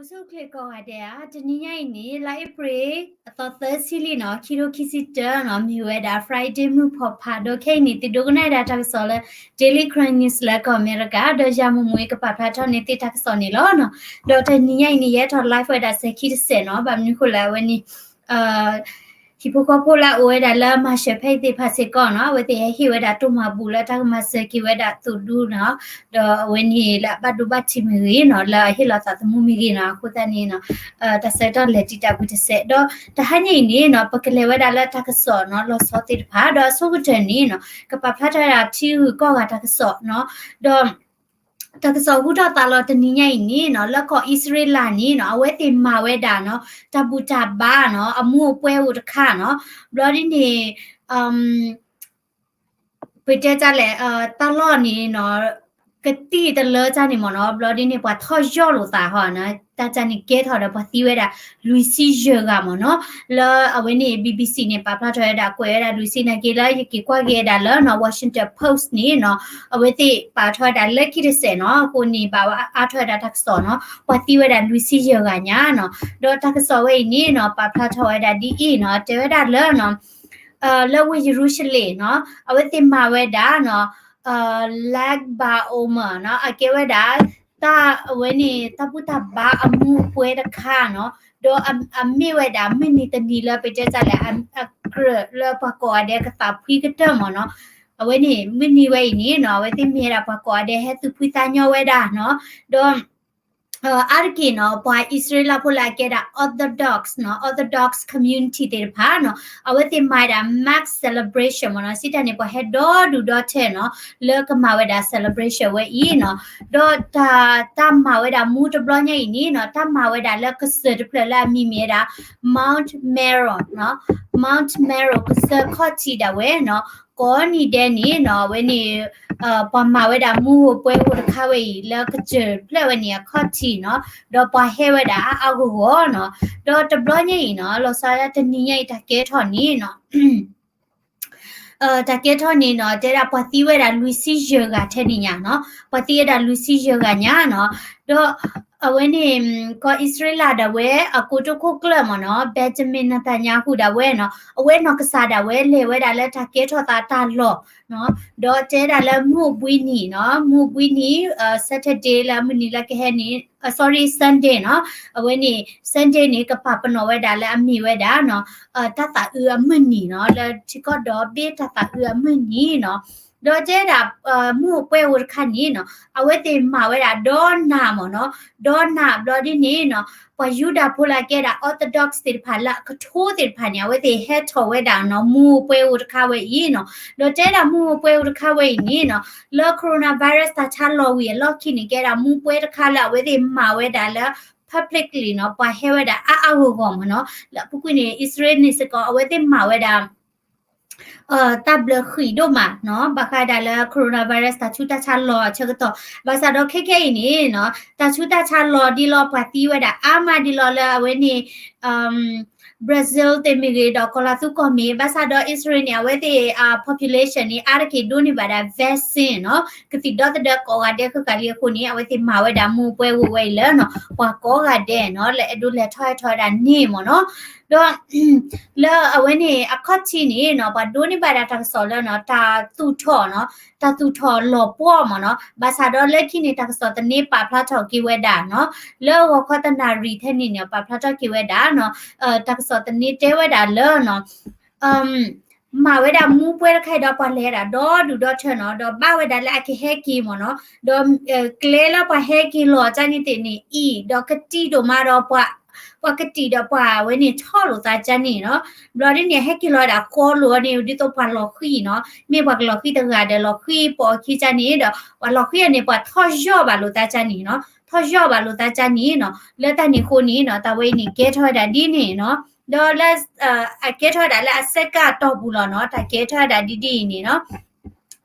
ဆူၣ်ချ့ကိးဂၤဒဲးဧါ, တနံၤညါအံၤန့ၣ် လါအ့ဖြ့ၣ် အသီသၢဆံလံနီၤ, ခံထိခံဆံတၢနီၤ, မ့ၢ်ဝဲဒၣ် Friday မုၢ်ဖီၣ်ဖးဒိၣ်ခဲအံၤန့ၣ် သုဒိကနၣ်ဝဲဒၣ်တၢ်ကစီၣ်လၢ Daily Karen News လၢကီၢ်အမဲရကၤ, ဒီးယၤမိၢ်မိၢ်အံၤကပာ်ဖျါထီၣ်န့ၢ်သုတၢ်ကစီၣ်န့ၣ်လီၤနီၤ. ဒီးတနံၤညါအံၤန့ၣ် ယဟဲထီၣ် live ဝဲဒၣ်စဲၤခံတစဲးနီၤ, ဘၣ်မနုၤဃိလဲၣ် အဝဲန့ၣ် ဟံၣ်ဖိဃီဖိလၢအအိၣ်ဝဲဒၣ်လၢမၤစၢၤဖဲအံၤသ့ၣ်တဖၣ်စ့ၢ်ကီးနီၤ, အဝဲသ့ၣ်ဟဲဟ့ၣ်ဝဲဒၣ်တိၢ်မၤဘူၣ်လၢတၢ်ကမၤစၢၤက့ၤဝဲဒၣ်သိၣ်ဒူနီၤ, ဒီးအဝဲန့ၣ်လၢအဘၣ်ဒိဘၣ်ထံးမ့ၢ်ဂ့ၤနီၤ, လၢအဟ့ၣ်လီၤသးသမူမ့ၢ်ဂ့ၤနီၤ, အဃိသတးန့ၣ်နီၤ, တၢ်ဆၢကတီၢ်လဲၤတံာ်တာ်ကွံာ်တစဲး, ဒီးတဟါညါအံၤန့ၣ်နီၤ, ပကလဲၤဝဲဒၣ်လၢတၢ်ကစီၣ်နီၤ, လီၤဆီသ့ၣ်တဖၣ်, ဒီးအဆိကတၢၢ်န့ၣ်နီၤ, ကပာ်ဖျါထီၣ်ဝဲဒၣ်ထံဂုၤကီၢ်ဂၤတၢ်ကစီၣ်နီၤ, ဒီး တၢ်ကစီၣ်ဟူထီၣ်သါလီၤတနံၤညါအံၤန့ၣ်နီၤ, လၢကီၢ်အံၣ်စရ့လးန့ၣ်နီၤ, အဝဲသ့ၣ်မၤဝဲဒၣ်နီၤ, တၢ်ဘူၣ်တၢ်ဘါနီၤ, အမူအပွဲအိၣ်တခါနီၤ, ဘျီဒ်န့ၣ် ပတဲတၢ်လဲၣ်, တၢ်လီၢ်န့ၣ်နီၤ, ကတံၢ်တလၢတၢ်န့ၣ်မ့ၢ်နီၤ, ဘျီဒ်န့ၣ် ပှၤထီၣ်ယီၢ်လိာ်သးဟီနီၤ, တၢ်တၢ်န့ၣ်ကဲထီၣ်ဒီးပှၤသံဝဲဒၣ် လွံၢ်ဆံယဲၢ်ဂၤမ့ၢ်နီၤ, လၢအဝဲန့ၣ် BBC န့ၣ် ပာ်ဖျါထီၣ်ဝဲဒၣ်ကွဲးဝဲဒၣ်လွံၢ်ဆံနာ်က့လၢယက့ၤကွၢ်က့ၤဝဲဒၣ်လၢနီၤ Washington Post န့ၣ်နီၤ, အဝဲသ့ၣ်ပာ်ထီၣ်ဝဲဒၣ်လၢခံတစဲးနီၤ, အဃိန့ၣ် ဘၣ်ဝဲအါထီၣ်ဝဲဒၣ်တၢ်ကစီၣ်နီၤ, ပှၤသံဝဲဒၣ်လွံၢ်ဆံယဲၢ်ဂၤညါနီၤ, ဒီးတၢ်ကစီၣ်ဝဲအံၤန့ၣ်နီၤ, ပာ်ဖျါထီၣ်ဝဲဒၣ်ဒ်အံၤနီၤ, တဲဝဲဒၣ်လၢနီၤ, လၢဝ့ၢ်ယရူၤၡလ့ၣ်နီၤ, အဝဲသ့ၣ်မၤဝဲဒၣ်နီၤ, Lag BaOmer နီၤ, အကဲဝဲဒၣ် တၢ်အဝဲန့ၣ် တၢ်ဘူၣ်တၢ်ဘါအမူအပွဲတခါနီၤ, ဒီးအမ့ၢ်ဝဲဒၣ်မုၢ်နံၤတနံၤလၢပတဲတၢ်လဲၣ်, အကြၢးလၢပှၤကိးဂၤဒဲးကသးဖှံကတၢၢ်မ့ၢ်နီၤ, အဝဲန့ၣ် မုၢ်နံၤဝဲအံၤန့ၣ်နီၤ, အဝဲသ့ၣ်မ့ၢ်ဝဲဒၣ်ပှၤကိးဂၤဒဲးဟဲသူၣ်ဖှံသးညီဝဲဒၣ်နီၤ, ဒီး အါတက့ၢ်နီၤ, ပှၤအံၣ်စရ့လးဖိလၢအကဲဒၣ် Orthodox နီၤ, Orthodox community သ့ၣ်တဖၣ်နီၤ, အဝဲသ့ၣ်မၤဝဲဒၣ် mass celebration မ့ၢ်နီၤ, စံးတၢ်န့ၣ် ပှၤဟဲဒီဒူၣ်ဒီထၢနီၤ, လၢကမၤဝဲဒၣ် celebration ဝဲအံၤနီၤ, ဒီးတၢ် တၢ်မၤဝဲဒၣ်မူတဘျီညါအံၤန့ၣ်နီၤ, တၢ်မၤဝဲဒၣ်လၢကစၢၢ်တဖျၢၣ်လၢအမံၤမ့ၢ်ဝဲဒၣ် Mount Meru နီၤ, Mount Meru ကစၢၢ်ခီၣ်ထံးဒၣ်ဝဲနီၤ, ကိးနံၤဒဲးန့ၣ်နီၤ, အဝဲန့ၣ် ပှၤမၤဝဲဒၣ်မူဟူးပွဲဟူးတခါဝဲအံၤ လၢကစၢၢ်ဖျၢၣ်ဝဲန့ၣ်အခီၣ်ထံးနီၤ, ဒီးပှၤဟဲဝဲဒၣ်အါအါဂီၢ်ဂီၢ်နီၤ, ဒီးတဘျီညါအံၤနီၤ, လီၤဆီဒၣ်တနံၤညါအံၤတၢ်ကဲထီၣ်န့ၣ်နီၤ, တၢ်ကဲထီၣ်န့ၣ်နီၤ, တဲဒၣ်ပှၤသံဝဲဒၣ်လွံၢ်ဆံယဲၢ်ဂၤထဲန့ၣ်ညါနီၤ, ပှၤသံဝဲဒၣ်လွံၢ်ဆံယဲၢ်ဂၤညါနီၤ, ဒီး အဝဲန့ၣ် ကီၢ်အံၣ်စရ့လးဒၣ်ဝဲ အကိတိခိၣ်ကျၢၢ်မ့ၢ်နီၤ, Benjamin Netanyahu ဒၣ်ဝဲနီၤ, အဝဲနီၢ်ကစၢ်ဒၣ်ဝဲလဲၤဝဲဒၣ်လၢတၢ်ကဲထီၣ်သးတၢ်လီၢ် ဒီးတဲဒၣ်လၢမုၢ်ဘှံးနံၤနီၤ, မုၢ်ဘှံးနံၤ Saturday လၢမုၢ်နံၤလၢကဟဲန့ၣ်, sorry, Sunday နီၤ, အဝဲန့ၣ် Sunday န့ၣ် ကပာ်ပနီၣ်ဝဲဒၣ်လၢအမ့ၢ်ဝဲဒၣ်နီၤ, တၢ်သးအုးအမုၢ်နံၤနီၤ, လၢထံကီၢ်ဒီဘ့ၣ်တၢ်သးအုးအမုၢ်နံၤနီၤ, ဒီးတဲဒၣ် မူဟူးပွဲဟူးတခါန့ၣ်နီၤ, အဝဲသ့ၣ်မၤဝဲဒၣ်ဒီနၤမ့ၢ်နီၤ, ဒီနၤဘျီဒ်န့ၣ်နီၤ, ပှၤယူဒၤဖိလၢအကဲဒၣ် Orthodox သ့ၣ်တဖၣ်လၢအကထိသ့ၣ်တဖၣ်န့ၣ် အဝဲသ့ၣ်ဟဲထီၣ်ဝဲဒၣ်နီၤ, မူဟူးပွဲဟူးတခါဝဲအံၤနီၤ, ဒီးတဲဒၣ်မူဟူးပွဲဟူးတခါဝဲအံၤန့ၣ်နီၤ, လၢ coronavirus တၢ်ဆါလီၤဝံၤအလီၢ်ခံန့ၣ် ကဲဒၣ်မူပွဲတခါလၢအဝဲသ့ၣ်မၤဝဲဒၣ်လၢ publicly နီၤ, ပှၤဟဲဝဲဒၣ်အါအါဂီၢ်ဂီၢ်မ့ၢ်နီၤ, လၢအပူၤကွံာ်န့ၣ် အံၣ်စရ့လးန့ၣ်စ့ၢ်ကီး အဝဲသ့ၣ်မၤဝဲဒၣ် တၢ်ဘျၢဃံးဒိၣ်မးနီၤ, ဘၣ်ဃးဒၣ်လၢ coronavirus တၢ်ဆူးတၢ်ဆါလီၤအဆၢကတီၢ်, ဘၣ်ဆၣ်ဒီးခဲခဲအံၤန့ၣ်နီၤ, တၢ်ဆူးတၢ်ဆါလီၤဒ်လီၤ ပှၤသံဝဲဒၣ်အါမးဒ်လီၤလၢအဝဲန့ၣ် Brazil သ့ၣ်မ့ၢ်ဂ့ၤ ဒီးကီၤလၤသူကီၢ်မ့ၢ်, ဘၣ်ဆၣ်ဒီးအံၣ်စရ့လးန့ၣ် အဝဲသ့ၣ် population န့ၣ် အါတက့ၢ်ဒိးန့ၢ်ဘၣ်ဒၣ် vaccine နီၤ, ကသံၣ်ဒီသဒၢကိးဂၤဒဲးဃၣ်ဃၣ်လံအဃိန့ၣ် အဝဲသ့ၣ်မၤဝဲဒၣ်မူးပွဲဝူးဝဲအံၤလၢနီၤ, ပှၤကိးဂၤဒဲးနီၤ လၢအဲၣ်ဒိးလဲၤထီၣ်ဟဲထီၣ်ဝဲဒၣ်န့ၣ်မ့ၢ်နီၤ, ဒီး လၢအဝဲန့ၣ် အခီၣ်ထံးန့ၣ်နီၤ ပှၤဒိးန့ၢ်ဘၣ်ဒၣ်တၢ်ကစီၣ်လၢနီၤ တၢ်သူၣ်ထီၣ်နီၤ တၢ်သူၣ်ထီၣ်လီၤပှီၢ်မ့ၢ်နီၤ, ဘၣ်ဆၣ်ဒီးလၢခံန့ၣ် တၢ်ကစီၣ်သန့ပာ်ဖျါထီၣ်က့ၤဝဲဒၣ်နီၤ, လၢဂီၤခီတနၣ်ရံၣ်ထဲန့ၣ်န့ၣ် ပာ်ဖျါထီၣ်က့ၤဝဲဒၣ်နီၤ, တၢ်ကစီၣ်သန့တဲဝဲဒၣ်လၢနီၤ မၤဝဲဒၣ်မူးပွဲတခါအံၤဒီး ပှၤလဲၤဝဲဒၣ်ဒီဒူၣ်ဒီထၢနီၤ, ဒီးဘၣ်ဝဲဒၣ်လၢအကဟဲက့ၤမ့ၢ်နီၤ, ဒီးကျဲလၢပှၤဟဲက့ၤလီၤကၠၢန့ၣ်သ့ၣ်န့ၣ်အံၤ ဒီးကတံာ်ဒိၣ်မးဒီး ပှၤကတံာ်ဒီးပှၤဝဲန့ၣ်ထီၣ်လိာ်သးကၠၢန့ၣ်နီၤ, ဘျီဒ်န့ၣ် ဟဲက့ၤလီၤဝဲဒၣ်ဃီလိာ်န့ၣ် ဒ်သိးပှၤလီၤဃံၤနီၤ, မ့ၢ်ပှၤကလီၤဃံၤတဂၤဒီးလီၤဃံၤပိာ်အခံကၠၢန့ၣ်ဒီး ပှၤလီၤဃံၤအန့ၣ် ပှၤထီၣ်ယီၢ်ဘၣ်လိာ်သးကၠၢန့ၣ်နီၤ, ထီၣ်ယီၢ်ဘၣ်လိာ်သးကၠၢန့ၣ်နီၤ, လၢတၢ်န့ၣ်အဃိန့ၣ်နီၤ တၢ်ဝဲအံၤန့ၣ်ကဲထီၣ်ဝဲဒၣ်ဒ်န့ၣ်နီၤ, ဒီးလၢ အကဲထီၣ်ဝဲဒၣ်လၢအဆဲးကတီၢ်ပူၤလီၤနီၤ, တၢ်ကဲထီၣ်ဝဲဒၣ်ဒ်ဒ်အံၤန့ၣ်နီၤ,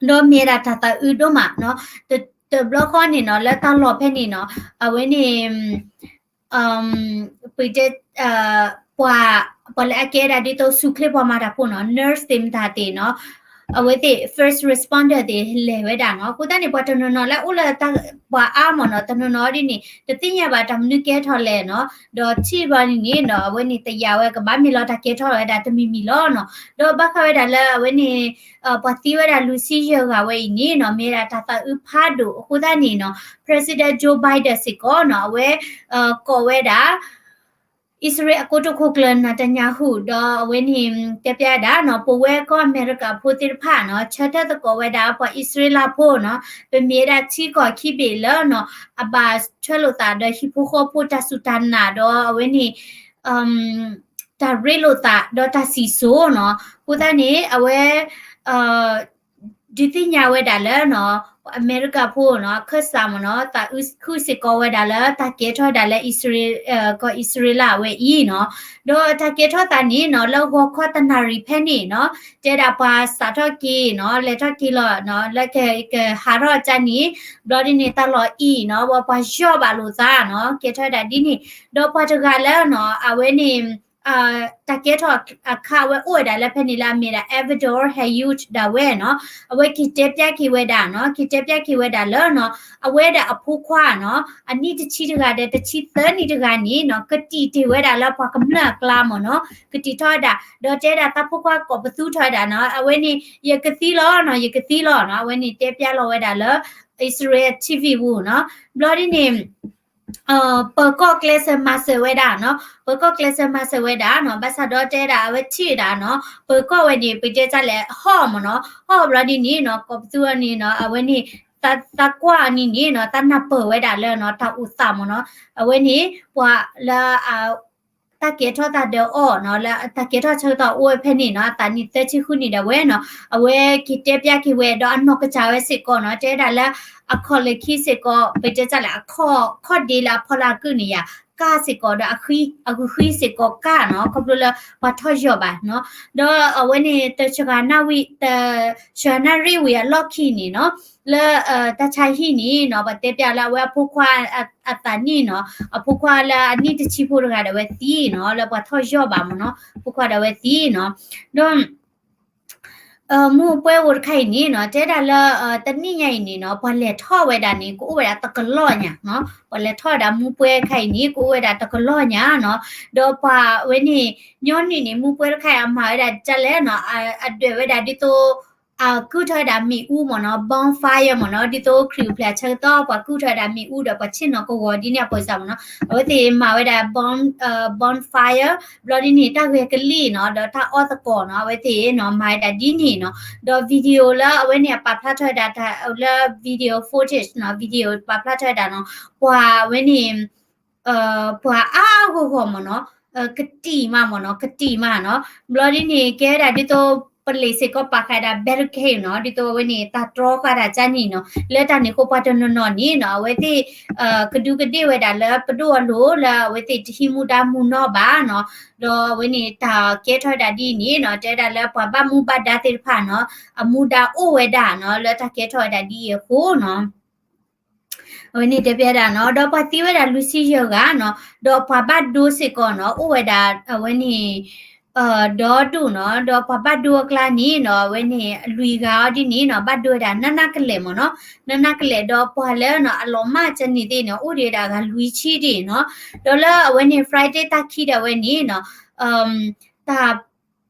ဒီးမ့ၢ်ဝဲဒၣ်တၢ်သးအုးဒိၣ်မးနီၤ, တဘျီဃီန့ၣ်နီၤ လၢတၢ်လီၢ်ဖဲန့ၣ်နီၤ, အဝဲန့ၣ် ပတဲ ပှၤ ပှၤလၢအကဲဒၣ်ဒ်သိးဆူၣ်ချ့ပှၤမၤတၢ်ဖိနီၤ nurse သ့ၣ်မတၤသ့ၣ်နီၤ, အဝဲသ့ၣ် first responder သ့ၣ်လဲၤဝဲဒၣ်နီၤ. အဃိသတးန့ၣ် ပှၤတနီၤနီၤလၢအိၣ်လၢတၢ် ပှၤအါမ့ၢ်နီၤ, တနီၤနီၤဒ်န့ၣ် တသ့ၣ်ညါဘၣ်တၢ်မနုၤကဲထီၣ်လဲၣ်နီၤ. ဒီးထံၣ်ဘျီန့ၣ်န့ၣ်နီၤ အဝဲန့ၣ်တယာ်ဝဲကဘၣ်မ့ၢ်လီၤတၢ်ကဲထီၣ်ဝဲဒၣ်တမံၤမံၤလီၤနီၤ. ဒီးဘၣ်ဃးဝဲဒၣ်လၢအဝဲန့ၣ် ပှၤသံဝဲဒၣ်လွံၢ်ဆံယဲၢ်ဂၤဝဲအံၤန့ၣ်နီၤ မ့ၢ်ဝဲဒၣ်တၢ်သးအုးဖးဒိၣ်အဃိသတးန့ၣ်နီၤ President Joe Biden စ့ၢ်ကီးနီၤ အဝဲ ကိးဝဲဒၣ် အံၣ်စရ့လးအကိတိာ်ခိၣ်ကျၢၢ် Netanyahu ဒီးအဝဲန့ၣ် တဲပျါဒၣ်နီၤ ပဝဲကီၢ်အမဲရကၤဖိသ့ၣ်တဖၣ်နီၤ ဆၢထၢၣ်သကိးဝဲဒၣ်ပှၤအံၣ်စရ့လးဖိနီၤ ပမ့ၢ်ဝဲဒၣ်ထံကီၢ်ခံဘ့ၣ်လၢနီၤ အဘၣ်ထွဲလိာ်သးဒီးဟံၣ်ဖိဃီဖိတၢ်စူၢ်တၢ်နာ်ဒီးအဝဲန့ၣ် တၢ်ရ့လိာ်သးဒီးတၢ်စံၣ်စိၤနီၤ အဃိသတးန့ၣ် အဝဲ ဒုးသ့ၣ်ညါဝဲဒၣ်လၢနီၤ အမဲရကၤဖိနီၤ အခၢၣ်စးမ့ၢ်နီၤ သးအုးဃုာ်စ့ၢ်ကီးဝဲဒၣ်လၢတၢ်ကဲထီၣ်ဝဲဒၣ်လၢအံၣ်စရ့လး ကီၢ်အံၣ်စရ့လးအဝဲအံၤနီၤ ဒီးတၢ်ကဲထီၣ်သးန့ၣ်နီၤ လၢဂီၤခီတနၣ်ရံၣ်ဖဲန့ၣ်နီၤ တဲဒၣ်ပှၤစးထီၣ်က့ၤနီၤ လဲၤထီၣ်က့ၤလီၤနီၤ လၢကဟးထီၣ်ကန့ၣ် ဘျီဒ်န့ၣ် တၢ်လီၢ်အံၤနီၤ ပှၤယီၢ်ဘၣ်လိာ်သးနီၤ ကဲထီၣ်ဝဲဒၣ်ဒ်န့ၣ် ဒီးပှၤတဂၤလၢနီၤ အဝဲန့ၣ် တၢ်ကဲထီၣ်အခါအဝဲအိၣ်ဝဲဒၣ်လၢဖဲန့ၣ်လၢအမ့ၢ်ဒၣ် Avidan Hayut ဒၣ်ဝဲနီၤ အဝဲက့ၤတဲပျါက့ၤဝဲဒၣ်နီၤ က့ၤတဲပျါက့ၤဝဲဒၣ်လၢနီၤ အဝဲဒၣ်အဖိခွါနီၤ အနံၣ်တဆံတဂၤဒီးတဆံသၢနံၣ်တဂၤန့ၣ်နီၤ ကတံာ်တ့ၢ်ဝဲဒၣ်လၢပှၤကမျၢၢ်အကျါမ့ၢ်နီၤ ကတံာ်ထီၣ်ဝဲဒၣ် ဒီးတဲဒၣ်တၢ်ဖိခွါကိးပသူထီၣ်ဝဲဒၣ်နီၤ အဝဲန့ၣ် ယကသံလီၤနီၤ ယကသံလီၤနီၤ အဝဲန့ၣ်တဲပျါလီၤဝဲဒၣ်လၢ အံၣ်စရ့လး ထံၣ်ဝံၣ်ပူၤနီၤ ဘျီဒ်န့ၣ် ပၢၤကီၢ်ကျဲးစၢးမၤစၢၤဝဲဒၣ်နီၤ ပၢၤကီၢ်ကျဲးစၢးမၤစၢၤဝဲဒၣ်နီၤ ဘၣ်ဆၣ်ဒီးတဲဒၣ်အဝဲထံၣ်ဝဲဒၣ်နီၤ ပၢၤကီၢ်ဝဲန့ၣ် ပတဲတၢ်လဲၣ် ဟီၣ်မ့ၢ်နီၤ ဟီၣ်ဘျီဒ်န့ၣ်နီၤ ကိးပသူအီၤန့ၣ်နီၤ အဝဲန့ၣ် သးကွၢ်အီၤန့ၣ်န့ၣ်နီၤ သးနၢ်ပၢၢ်ဝဲဒၣ်လၢနီၤ တၢ်အိၣ်သးမ့ၢ်နီၤ အဝဲန့ၣ် ပှၤလၢ တၢ်ကဲထီၣ်သးဒီးအီၤနီၤ လၢတၢ်ကဲထီၣ်ဆၢကတီၢ်အိၣ်ဝဲဖဲန့ၣ်နီၤ အသးနံၣ်သၢဆံဃုနံၣ်ဒၣ်ဝဲနီၤ အဝဲက့ၤတဲပျါက့ၤဝဲဒီးအနီၢ်ကစၢ်ဝဲစ့ၢ်ကီးနီၤ တဲဒၣ်လၢ အခီၣ်လၢခံစ့ၢ်ကီး ပတဲတၢ်လဲၣ် အခီၣ်ဒ့လၢအဖီလာ်အကုၢ်န့ၣ်ယါ ကၢ်စ့ၢ်ကီးဒီး အဂုာ်ဃံစ့ၢ်ကီးကၢ်နီၤ ခီဖျိလၢပှၤထီၣ်ယီၢ်ဘၣ်နီၤ ဒီးအဝဲန့ၣ် တဆှၤနၣ်ရံၣ်ဝံၤအလီၢ်ခံန့ၣ်နီၤ လၢ တၢ်ဆါဟံၣ်န့ၣ်နီၤ ပှၤတဲပျးလၢအဝဲအဖိခွါအသးနံၣ်နီၤ အဖိခွါလၢအနံၣ်တဆံဖိတဂၤဒီးအဝဲသံနီၤ လၢပှၤထီၣ်ယီၢ်ဘၣ်မ့ၢ်နီၤ အဖိခွါဒီးအဝဲသံနီၤ ဒီး မူးပွဲဧိၤတခါအံၤန့ၣ်နီၤ တဲဒၣ်လၢ တနံၣ်ညါအံၤန့ၣ်နီၤ ပှၤလဲၤထီၣ်ဝဲဒၣ်န့ၣ် ကအိၣ်ဝဲဒၣ်တကလီၢ်ညါနီၤ ပှၤလဲၤထီၣ်ဝဲဒၣ်မူးပွဲတခါအံၤန့ၣ် ကအိၣ်ဝဲဒၣ်တကလီၢ်ညါနီၤ ဒီးပှၤဝဲန့ၣ် ညီနုၢ်န့ၣ် မူးပွဲတခါအံၤအမၤဝဲဒၣ်ဒ်လဲၣ်နီၤ အဒွဲၣ်ဝဲဒၣ်ဒ်သိး အကုၢ်ထီၣ်ဝဲဒၣ်မ့ၣ်အူမ့ၢ်နီၤ bonfire မ့ၢ်နီၤ ဒ်သိးခရံာ်အိၣ်ဖျဲၣ်အဆၢကတီၢ် ပှၤကုၢ်ထီၣ်ဝဲဒၣ်မ့ၣ်အူဒီးပှၤဆ့ၣ်နီၤကဝီၤဒ်န့ၣ်အပၢၢ်စၢ်မ့ၢ်နီၤ အဝဲသ့ၣ်မၤဝဲဒၣ် bonfire ဘျီဒ်န့ၣ် တၢ်ဂဲၤကလံၣ်နီၤ ဒီးတၢ်အီၣ်သကိးနီၤ အဝဲသ့ၣ်နီၤ မၤဝဲဒၣ်ဒ်န့ၣ်နီၤ ဒီး video လၢအဝဲန့ၣ်အပာ်ဖျါထီၣ်ဝဲဒၣ် လၢ video footage နီၤ video ပာ်ဖျါထီၣ်ဝဲဒၣ်နီၤ ပှၤဝဲန့ၣ် ပှၤအါအါဂီၢ်ဂီၢ်မ့ၢ်နီၤ ကတံၢ်မးမ့ၢ်နီၤ ကတံၢ်မးနီၤ ဘျီဒ်န့ၣ် ကဲဝဲဒၣ်ဒ်သိး ပလ့းစ့ၢ်ကီးပာ်ဃာ်ဒၣ် barricade နီၤ ဒ်သိးအဝဲန့ၣ် တၢ်တြီဃာ်တၢ်ကၢ်န့ၣ်နီၤ လၢတၢ်န့ၣ်အဃိပှၤတနီၤနီၤန့ၣ်နီၤ အဝဲသ့ၣ် ကဒူးကဒ့ၣ်ဝဲဒၣ်လၢပဒိၣ်အလိၤ လၢအဝဲသ့ၣ်တဟံးမူဒါမူနီၢ်ဘၣ်နီၤ ဒီးအဝဲန့ၣ်တၢ်ကဲထီၣ်ဝဲဒၣ်ဒ်အံၤန့ၣ်နီၤ တဲဝဲဒၣ်လၢပှၤဘၣ်မူဘၣ်ဒါသ့ၣ်တဖၣ်နီၤ အမူဒါအိၣ်ဝဲဒၣ်နီၤ လၢတၢ်ကဲထီၣ်ဝဲဒၣ်ဒ်အံၤအဃိနီၤ အဝဲန့ၣ်တဲပျးဒၣ်နီၤ ဒီးပှၤသံဝဲဒၣ်လွံၢ်ဆံယဲၢ်ဂၤနီၤ ဒီးပှၤဘၣ်ဒိစ့ၢ်ကီးနီၤ အိၣ်ဝဲဒၣ်အဝဲန့ၣ် ဒီဒူၣ်နီၤ ဒီးပှၤဘၣ်ဒိအကျါန့ၣ်နီၤ အဝဲန့ၣ်လွံၢ်ဂၤအီၤဒ်န့ၣ်နီၤ ဘၣ်ဒိဝဲဒၣ်နးနးကလဲာ်မ့ၢ်နီၤ နးနးကလဲာ်ဒီးပှၤလၢနီၤ အလီၤမၢ်ကန့ၢ်သ့ၣ်န့ၣ် အိၣ်ဒံးဝဲဒၣ်ဂၤလွံၢ်ဆံဒ်နီၤ ဒီးလၢအဝဲန့ၣ် Friday တၢ်ခံဒၣ်ဝဲန့ၣ်နီၤ တၢ်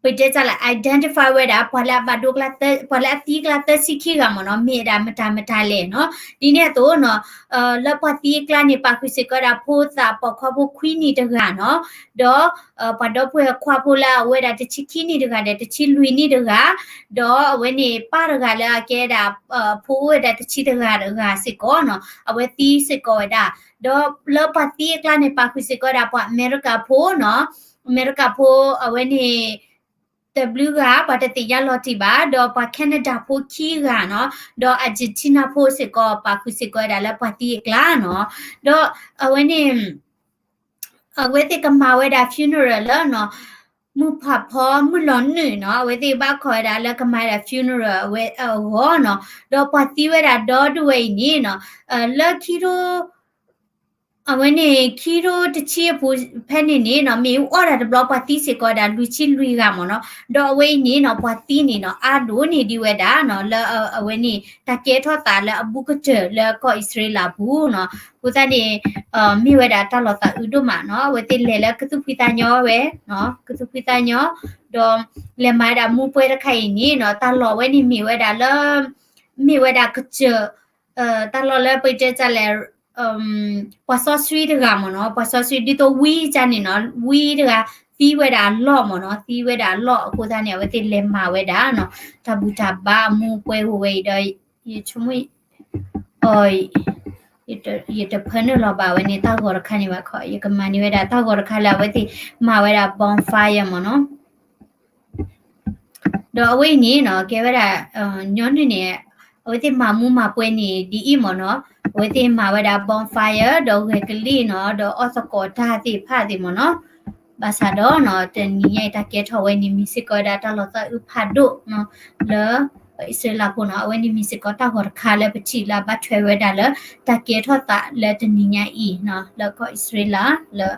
ပတဲတၢ်လၢ identify ဝဲဒၣ် ပှၤလၢအဘၣ်ဒိ ပှၤလၢအသံအကျါသၢဆံခံဂၤမ့ၢ်နီၤ မ့ၢ်ဝဲဒၣ်မတၤမတၤလဲၣ်နီၤ ဒ်န့ၣ်အသိးနီၤ လၢပှၤသံအကျါန့ၣ် ပာ်ဃုာ်စ့ၢ်ကီးဝဲဒၣ်ဖိသၣ်ပိာ်ခွါဖိခွံနံၣ်တဂၤနီၤ ဒီး ပှၤဒီပုၢ်ဝဲၢ်ခွါဖိလၢအအိၣ်ဝဲဒၣ်တဆံခံနံၣ်တဂၤဒီးတဆံလွံၢ်နံၣ်တဂၤ ဒီးအဝဲန့ၣ်ပၢ်တဂၤလၢအကဲဒၣ် ဖိအိၣ်ဝဲဒၣ်တဆံတဂၤတဂၤစ့ၢ်ကီးနီၤ အဝဲသံစ့ၢ်ကီးဝဲဒၣ် ဒီးလၢပှၤသံအကျါန့ၣ် ပာ်ဃုာ်စ့ၢ်ကီးဝဲဒၣ်ပှၤအမဲရကၤဖိနီၤ အမဲရကၤဖိအဝဲန့ၣ် တဘျုးဂၤ ပှၤတသ့ၣ်ညါလီၤတံၢ်ဘၣ် ဒီးပှၤ Canada ဖိခံဂၤနီၤ ဒီး Argentina ဖိစ့ၢ်ကီး ပာ်ဃုာ်စ့ၢ်ကီးဝဲဒၣ်လၢပှၤသံအကျါနီၤ ဒီးအဝဲန့ၣ် အဝဲသ့ၣ်ကမၤဝဲဒၣ် funeral လၢနီၤ မုၢ်ဖးဖီမုၢ်လီၤနုာ်နီၤ အဝဲသ့ၣ်ဘၣ်ခီၣ်ဝဲဒၣ်လၢကမၤဝဲဒၣ် funeral အဝဲအဂီၢ်နီၤ ဒီးပှၤသံဝဲဒၣ်ဒီဒူၣ်ဝဲအံၤန့ၣ်နီၤ လၢခံထိ အဝဲန့ၣ် ခံကထိတဆံအပူၤဖဲန့ၣ်န့ၣ်နီၤ မ့ၣ်အူအီၣ်တၢ်တဘျီ ပှၤသံစ့ၢ်ကီးဝဲဒၣ်လွံၢ်ဆံလွံၢ်ဂၤမ့ၢ်နီၤ, ဒီးအဝဲအံၤန့ၣ်နီၤ ပှၤသံန့ၣ်နီၤ အါဒိၣ်န့ၢ်ဒံးဝဲဒၣ်နီၤ လၢအဝဲန့ၣ် တၢ်ကဲထီၣ်သးလၢအဘူးကတၢၢ်လၢကီၢ်အံၣ်စရ့လးအပူၤနီၤ, အဃိသတးန့ၣ် မ့ၢ်ဝဲဒၣ်တၢ်လီၤသးအုးဒိၣ်မးနီၤ, အဝဲသ့ၣ်လဲၤလၢကသူၣ်ဖှံသးညီဝဲ, ကသူၣ်ဖှံသးညီ, ဒီးလဲၤမၤဝဲဒၣ်မူပှဲၤတခါအံၤန့ၣ်နီၤ တၢ်လီၢ်ဝဲန့ၣ်မ့ၢ်ဝဲဒၣ်လၢ မ့ၢ်ဝဲဒၣ်ကစၢၢ် တၢ်လီၢ်လၢပတဲတၢ်လဲၣ် ပှၤစီဆှံတဂၤမ့ၢ်နီၤ, ပှၤစီဆှံဒ်သိးဝံကန့ၣ်နီၤ, ဝံတဂၤ သံဝဲဒၣ်အလီၢ်မ့ၢ်နီၤ, သံဝဲဒၣ်အလီၢ်အဃိသတးန့ၣ် အဝဲသ့ၣ်လဲၤမၤဝဲဒၣ်နီၤ, တၢ်ဘူၣ်တၢ်ဘါအမူပှဲၤအိၣ်ဝဲအံၤဒီး ယဆိကမိၣ် ယတဖၢနုာ်လီၤဘၣ်ဝဲန့ၣ် တၢ်ဂီၤတခါန့ၣ်ဘၣ်ခီ, ယကမၤန့ၢ်ဝဲဒၣ်တၢ်ဂီၤတခါလၢအဝဲသ့ၣ်မၤဝဲဒၣ် bonfire မ့ၢ်နီၤ. ဒီးအဝဲအံၤန့ၣ်နီၤ ကဲဝဲဒၣ် ညီနုၢ်န့ၣ် အဝဲသ့ၣ်မၤမူမၤပှဲၤန့ၣ်ဒ်အံၤမ့ၢ်နီၤ, အဝဲသ့ၣ်မၤဝဲဒၣ် bonfire ဒီးဂဲၤကလံၣ်နီၤ ဒီးအီၣ်သကိးတၢ်သ့ၣ်တဖၣ်သ့ၣ်မ့ၢ်နီၤ, ဘၣ်ဆၣ်ဒီးနီၤ တနံၤညါအံၤတၢ်ကဲထီၣ်ဝဲန့ၣ် မ့ၢ်စ့ၢ်ကီးဝဲဒၣ်တၢ်လီၤသးအုးဖးဒိၣ်နီၤ လၢ အံၣ်စရ့လးဖိနီၤ, အဝဲန့ၣ်မ့ၢ်စ့ၢ်ကီးတၢ်ဂီၤတခါလၢပထံၣ်လၢအဘၣ်ထွဲဝဲဒၣ်လၢ တၢ်ကဲထီၣ်သးလၢတနံၤညါအံၤနီၤ လၢကီၢ်အံၣ်စရ့လး လၢ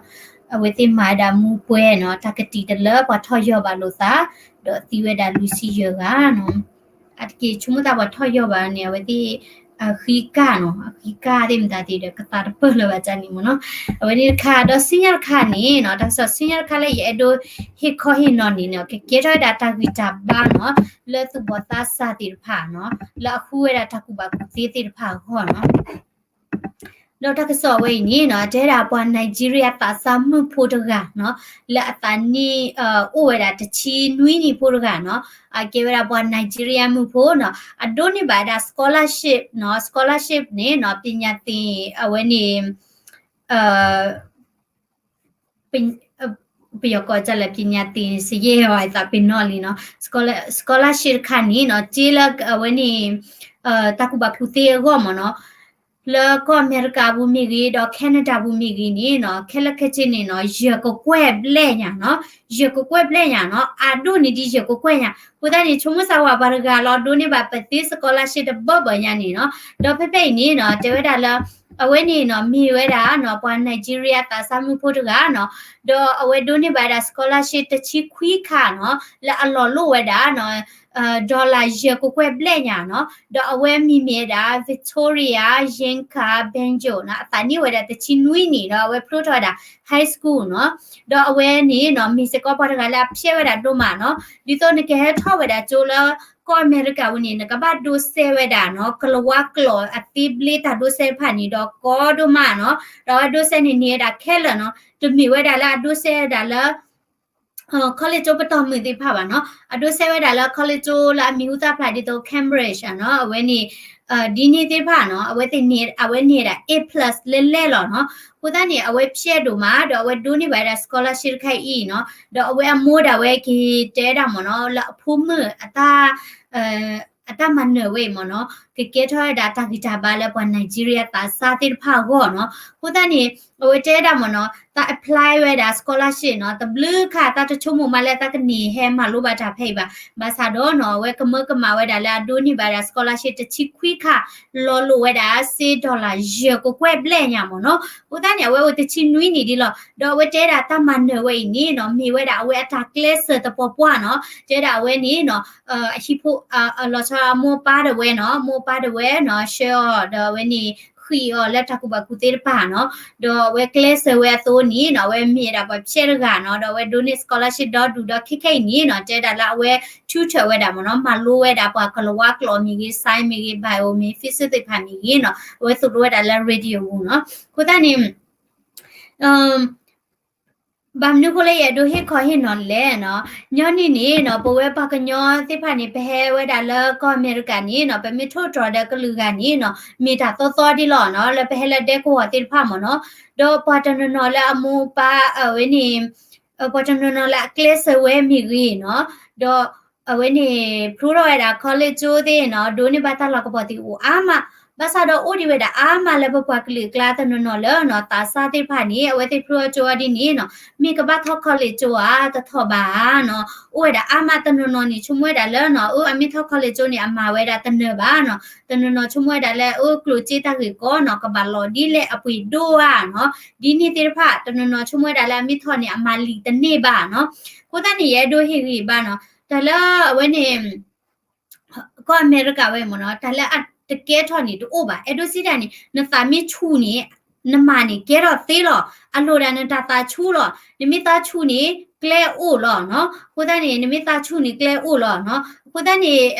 အဝဲသ့ၣ်မၤဝဲဒၣ်မူပှဲၤနီၤ, တၢ်ကတံာ်တလၢပှၤထီၣ်ယီၢ်ဘၣ်လိာ်သး, ဒီးသံဝဲဒၣ်လွံၢ်ဆံယဲၢ်ဂၤနီၤ. အတက့ၢ်ဆိကမိၣ်သးပှၤထီၣ်ယီၢ်ဘၣ်န့ၣ် အဝဲသ့ၣ် အဃံကၢ်နီၤ, အဃံကၢ်သ့ၣ်မတၤသ့ၣ်ဒီး ကသးတပၢၢ်လၢၤဘၣ်န့ၣ်မ့ၢ်နီၤ. အဝဲန့ၣ်တခါ ဒီးဆူညါတခါန့ၣ်နီၤ, တၢ်ကစီၣ်ဆူညါတခါလၢယအဲၣ်ဒိးဟ့ၣ်ခီဟ့ၣ်နီၤန့ၣ်နီၤ ကကဲထီၣ်ဝဲဒၣ်တၢ်ဂံၢ်တၢ်ဘါနီၤ လၢသူၣ်ဘီၣ်သးစၢ်သ့ၣ်တဖၣ်နီၤ, လၢအဃုဝဲဒၣ်တၢ်ကူၣ်ဘၣ်ကူၣ်သ့သ့ၣ်တဖၣ်အဂီၢ်နီၤ. ဒီးတၢ်ကစီၣ်ဝဲအံၤန့ၣ်နီၤ တဲဒၣ်ပှၤ Nigeria သးစၢ်မုၣ်ဖိတဂၤနီၤ, လၢအသးနံၣ် အိၣ်ဝဲဒၣ်တဆံနွံနံၣ်ဖိတဂၤနီၤ, အကဲဝဲဒၣ်ပှၤ Nigeria မုၣ်ဖိနီၤ, အဒိးန့ၢ်ဘၣ်ဝဲဒၣ် scholarship နီၤ, scholarship န့ၣ်နီၤ ပညာသင် အဝဲန့ၣ် ပယီၤကိးတၢ်လၢ ပညာသင်စရိတ် အသးပ့ၤနီၣ်လံနီၤ, scholarship တခါန့ၣ်နီၤ က့လၢအဝဲန့ၣ် တၢ်ကူၣ်ဘၣ်ကူၣ်သ့အဂီၢ်မ့ၢ်နီၤ, လၢကီၢ်အမဲရကၤပူၤမ့ၢ်ဂ့ၤ ဒီး Canada ပူၤမ့ၢ်ဂ့ၤန့ၣ်နီၤ ခဲလၢာ်ခဲဆ့န့ၣ်နီၤ ယဲၢ်ကကွဲၢ်ဘျဲၣ်ညါနီၤ, ယဲၢ်ကကွဲၢ်ဘျဲၣ်ညါနီၤ အဒိၣ်န့ၢ်ဒံးယဲၢ်ကကွဲၢ်ညါ, အဃိသတးန့ၣ် ဆိကမိၣ်သးဝဲပှၤတဂၤလီၤ ဒိးန့ၢ်ဘၣ်ပသ့ scholarship တဘၢဘၢညါန့ၣ်နီၤ, ဒီးဖဲဖဲအံၤန့ၣ်နီၤ တဲဝဲဒၣ်လၢ အဝဲန့ၣ်နီၤ မ့ၢ်ဝဲဒၣ်နီၤ ပှၤ Nigeria သးစၢ်မုၣ်ဖိတဂၤနီၤ, ဒီးအဝဲဒိးန့ၢ်ဘၣ်ဝဲဒၣ် scholarship တဆံခွံခါနီၤ လၢအလီၤလိၣ်ဝဲဒၣ်နီၤ dollar ယဲၢ်ကကွဲၢ်ဘျဲၣ်ညါနီၤ, ဒီးအဝဲမံၤမ့ၢ်ဝဲဒၣ် Victoria Yinka Banjo နီၤ, အသးနံၣ်အိၣ်ဝဲဒၣ်တဆံနွံနံၣ်နီၤ, အဝဲဖျိထီၣ်ဝဲဒၣ် high school နီၤ, ဒီးအဝဲန့ၣ်နီၤ မ့ၢ်စ့ၢ်ကီးပှၤတဂၤလၢအဖျဲးဝဲဒၣ်ဒိၣ်မးနီၤ, ဒ်သိးနကဟဲထီၣ်ဝဲဒၣ်ကၠိလၢ ကီၢ်အမဲရကၤပူၤန့ၣ် နကဘၣ်ဒိးစဲးဝဲဒၣ်နီၤ ကလၤဝါကျိာ်အသ့ဘျ့တၢ်ဒိးစဲးတဖၣ်န့ၣ်ဒီးကီဒိၣ်မးနီၤ, ဒီးအဝဲဒိးစဲးန့ၣ်န့ၢ်ဝဲဒၣ်ခဲလၢာ်နီၤ, တမ့ၢ်ဝဲဒၣ်လၢအဒိးစဲးဝဲဒၣ်လၢ college ကၠိပတီၢ်မုၢ်သ့ၣ်တဖၣ်ဘၣ်နီၤ, အဒိးစဲးဝဲဒၣ်လၢ college ကၠိလၢအမံၤဟူသၣ်ဖျါဒ်သိး Cambridge နီၤ, အဝဲန့ၣ် ဒ်န့ၣ်သ့ၣ်တဖၣ်နီၤ, အဝဲသ့ၣ်န့ၣ် အဝဲန့ၢ်ဝဲဒၣ် A plus လဲလဲလီၤနီၤ, အဃိသတးန့ၣ် အဝဲဖျဲးဒိၣ်မး ဒီးအဝဲဒိးန့ၢ်ဘၣ်ဝဲဒၣ် scholarship တခါအံၤနီၤ, ဒီးအဝဲအမိၢ်ဒၣ်ဝဲက့ၤတဲဝဲဒၣ်မ့ၢ်နီၤ လၢအဖိမုၣ်အတၢ် အတၢ်မၤနၢၤဝဲအံၤမ့ၢ်နီၤ, ကကဲထီၣ်ဝဲဒၣ်တၢ်ဂံၢ်တၢ်ဘါလၢပှၤ Nigeria သးစၢ်သ့ၣ်တဖၣ်အဂီၢ်နီၤ. အဃိသတးန့ၣ် အဝဲတဲဝဲဒၣ်မ့ၢ်နီၤ, သး apply ဝဲဒၣ် scholarship နီၤ, တဘျုးခါ သးတဆိကမိၣ်မးလၢသးကန့ၢ်ဟဲမၤလိဘၣ်တၢ်ဖဲအံၤဘၣ်. ဘၣ်ဆၣ်ဒီးနီၤ အဝဲကမၢကမၣ်ဝဲဒၣ်လၢအဒိးန့ၢ်ဘၣ်ဒၣ် scholarship တဆံခွံခါ လီၤလိာ်ဝဲဒၣ်စ့ dollar ယဲၢ်ကကွဲၢ်ဘျဲၣ်ညါမ့ၢ်နီၤ. အဃိသတးန့ၣ် အဝဲအိၣ်တဆံနွံနံၣ်ဒံးလီၤ. ဒီးအဝဲတဲဒၣ်တၢ်မၤနၢၤဝဲအံၤန့ၣ်နီၤ မ့ၢ်ဝဲဒၣ်အဝဲအတၢ်ကျဲးစၢးသပှၢ်ပှၢ်နီၤ. တဲဒၣ်အဝဲန့ၣ်နီၤ အဟံၣ်ဖိ လီၤဆီအမိၢ်ပၢ်ဒၣ်ဝဲနီၤ, မိၢ်ပၢ်ဒၣ်ဝဲနီၤ ဆှၢအီၤ ဒီးအဝဲန့ၣ် ဃံးအီၤလၢတၢ်ကူၣ်ဘၣ်ကူၣ်သ့တဖၣ်နီၤ. ဒီးအဝဲကျဲးစၢးဝဲအသိးန့ၣ်နီၤ အဝဲမ့ၢ်ဒၣ်ပှၤဖျဲးတဂၤနီၤ, ဒီးအဝဲဒိးန့ၢ် scholarship ဒီဒူၣ်ဒီးခဲခဲအံၤန့ၣ်နီၤ တဲဒၣ်လၢအဝဲ tutor ဝဲဒၣ်မ့ၢ်နီၤ, မၤလိဝဲဒၣ်ပှၤကလၤဝါကျိာ်မ့ၢ်ဂ့ၤ, science မ့ၢ်ဂ့ၤ, bio မ့ၢ် physics သ့ၣ်တဖၣ်မ့ၢ်ဂ့ၤနီၤ, အဝဲသိၣ်လိဝဲဒၣ်လၢ radio ပူၤနီၤ. အဃိသတးန့ၣ် ဘၣ်မနုၤအဃိလၢယအဲၣ်ဒိးဟ့ၣ်ခီဟ့ၣ်နီၤလဲၣ်နီၤ, ညီနုၢ်န့ၣ်နီၤ ပဝဲပှၤကညီသ့ၣ်တဖၣ်န့ၣ် ပဟဲဝဲဒၣ်လၢကီၢ်အမဲရကၤန့ၣ်နီၤ ပမ့ၢ်ထိၣ်တြီၤဒီးကလုာ်ဂၤန့ၣ်နီၤ မ့ၢ်တၢ်သီသီဒ်လီၤနီၤ, လၢပဟဲလၢဒဲကဝီၤသ့ၣ်တဖၣ်မ့ၢ်နီၤ. ဒီးပှၤတနီၤနီၤလၢအမိၢ်ပၢ်အဝဲန့ၣ် ပှၤတနီၤနီၤလၢအကျဲးစၢးဝဲမ့ၢ်ဂ့ၤနီၤ, ဒီးအဝဲန့ၣ် ဖျိထီၣ်ဝဲဒၣ် college ကၠိသ့ၣ်နီၤ ဒိးန့ၢ်ဘၣ်တၢ်လီၢ်ကပီၤသ့ၣ်အိၣ်အါမး, ဘၣ်ဆၣ်ဒီးအိၣ်ဒံးဝဲဒၣ်အါမးလၢပပှၤကလုာ်အကျါတနီၤနီၤလၢနီၤ သးစၢ်သ့ၣ်တဖၣ်န့ၣ် အဝဲသ့ၣ်ဖျိထီၣ်ကၠိအီၤဒ်န့ၣ်နီၤ မ့ၢ်ကဘၣ်ထီၣ် college ကၠိဧါ တထီၣ်ဘၣ်ဧါနီၤ အိၣ်ဝဲဒၣ်အါမးတနီၤနီၤန့ၣ် ဆိကမိၣ်ဝဲဒၣ်လၢနီၤ အၢ အမ့ၢ်ထီၣ် college ကၠိန့ၣ် အမၤဝဲဒၣ်တနၢၤဘၣ်နီၤ တနီၤနီၤဆိကမိၣ်ဝဲဒၣ်လၢ အၢ ကျိၣ်စ့တၢ်ဂ့ၢ်ကီနီၤ ကဘၣ်လီၤဒ်လဲၣ်အပှ့ၤဒိၣ်ဧါနီၤ ဒ်န့ၣ်သ့ၣ်တဖၣ် တနီၤနီၤဆိကမိၣ်ဝဲဒၣ်လၢအမ့ၢ်ထီၣ်န့ၣ် အမၤလံာ်တန့ၢ်ဘၣ်နီၤ အဃိသတးန့ၣ် ယအဲၣ်ဒိးဟ့ၣ်ဂံၢ်ဘါနီၤ တၢ်လၢအဝဲန့ၣ် ကီၢ်အမဲရကၤဝဲမ့ၢ်နီၤ တၢ်လၢအတကဲထီၣ်န့ၣ်တအိၣ်ဘၣ် အဲၣ်ဒိးစံးတၢ်န့ၣ် နသးမ့ၢ်ဆူၣ်န့ၣ် နမၤန့ၣ်ကဲထီၣ်သ့လီၤ အလိၣ်ဒၣ်နတၢ်သးဆူၣ်လီၤ နမ့ၢ်သးဆူၣ်န့ၣ် ကျဲအိၣ်လီၤနီၤ အဃိသတးန့ၣ် နမ့ၢ်သးဆူၣ်န့ၣ် ကျဲအိၣ်လီၤနီၤ အဃိသတးန့ၣ်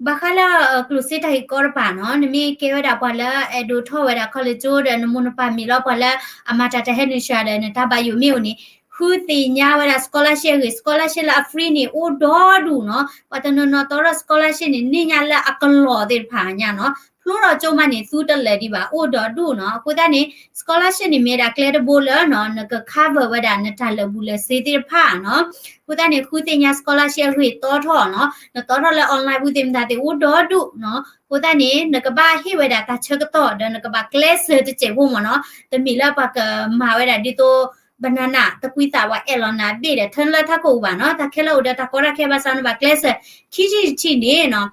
ဘၣ်ဃးလၢ ကျိၣ်စ့တၢ်ဂ့ၢ်ကီတပၤနီၤ နမ့ၢ်ကဲဝဲဒၣ်ပှၤလၢအဲၣ်ဒိးထီၣ်ဝဲဒၣ် college ကၠိဒီး နမိၢ်နပၢ်မ့ၢ်လီၤပှၤလၢအမၤတၢ်တဟဲနုာ်စှၤဒီး နတၢ်ဘၣ်ယိၣ်မ့ၢ်အိၣ်န့ၣ် ဃုသ့ၣ်ညါဝဲဒၣ် scholarship အဂ့ၢ် scholarship လၢအ free န့ၣ် အိၣ်ဒီဒူၣ်နီၤ ပှၤတနီၤနီၤတီထီၣ် scholarship န့ၣ် န့ၢ်ညါလၢအကလီၢ်သ့ၣ်တဖၣ်ညါနီၤ ဖျိထီၣ်ကၠိမးန့ၣ် သူတလၢာ်ဒံးဘၣ် အိၣ်ဒီဒူၣ်နီၤ အဃိသတးန့ၣ် scholarship န့ၣ်မ့ၢ်ဒၣ်ကျဲတဘိလၢနီၤ နက cover ဝဲဒၣ်နတၢ်လၢာ်ဘူၣ်လၢာ်စ့သ့ၣ်တဖၣ်နီၤ အဃိသတးန့ၣ် ဃုသ့ၣ်ညါ scholarship အဂ့ၢ်တီထီၣ်နီၤ နတီထီၣ်လၢ online ပူၤသ့ၣ်မတၤသ့ၣ်အိၣ်ဒီဒူၣ်နီၤ အဃိသတးန့ၣ် နကဘၣ်ဟ့ၣ်ဝဲဒၣ်တၢ်ဆၢကတီၢ်ဒီး နကဘၣ်ကျဲးစၢးတစဲးဖိမ့ၢ်နီၤ တမ့ၢ်လၢပှၤကမၤဝဲဒၣ်ဒ်သိး banana တကွံသး ပှၤအဲၣ်လီၤနၤအဘ့ၣ်ဒီး ထၢလၢထးခိၣ်ပူၤဘၣ်နီၤ တၢ်ခဲလၢာ်အိၣ်ဒီးတၢ်ကီတၢ်ခဲဘၣ်ဆၣ် နဘၣ်ကျဲးစၢး ခံထံၣ်တထံၣ်န့ၣ်နီၤ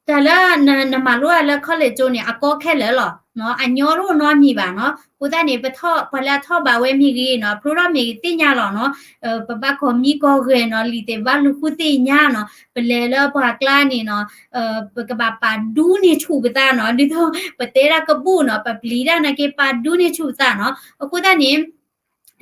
တၢ်လၢနမၤလိအီၤလၢ college ကၠိန့ၣ် အကီခဲလၢာ်လီၤ အညီတအိၣ်နီတမံၤဘၣ်နီၤ အဃိသတးန့ၣ် ပထီၣ် ပှၤလၢအထီၣ်ဘၣ်ဝဲမ့ၢ်ဂ့ၤနီၤ ဖျိထီၣ်မ့ၢ်ဂ့ၤသ့ၣ်ညါလီၤနီၤ ပဘၣ်ကီၢ်မံကီၢ်ဂဲၤနီၤ လံာ်သ့ၣ်ဘၣ်လူၤဃုသ့ၣ်ညါနီၤ ပလဲၤလၢပှၤကျါန့ၣ်နီၤ ပကဘၣ်ပာ်ဒူန့ၢ်ဆူၣ်ပသးနီၤ ဒ်သိးပတဲဒၣ်ကဘူၣ်နီၤ ပပျံၤတၢ်နာ်က့ ပာ်ဒူန့ၢ်ဆူၣ်ပသးနီၤ အဃိသတးန့ၣ်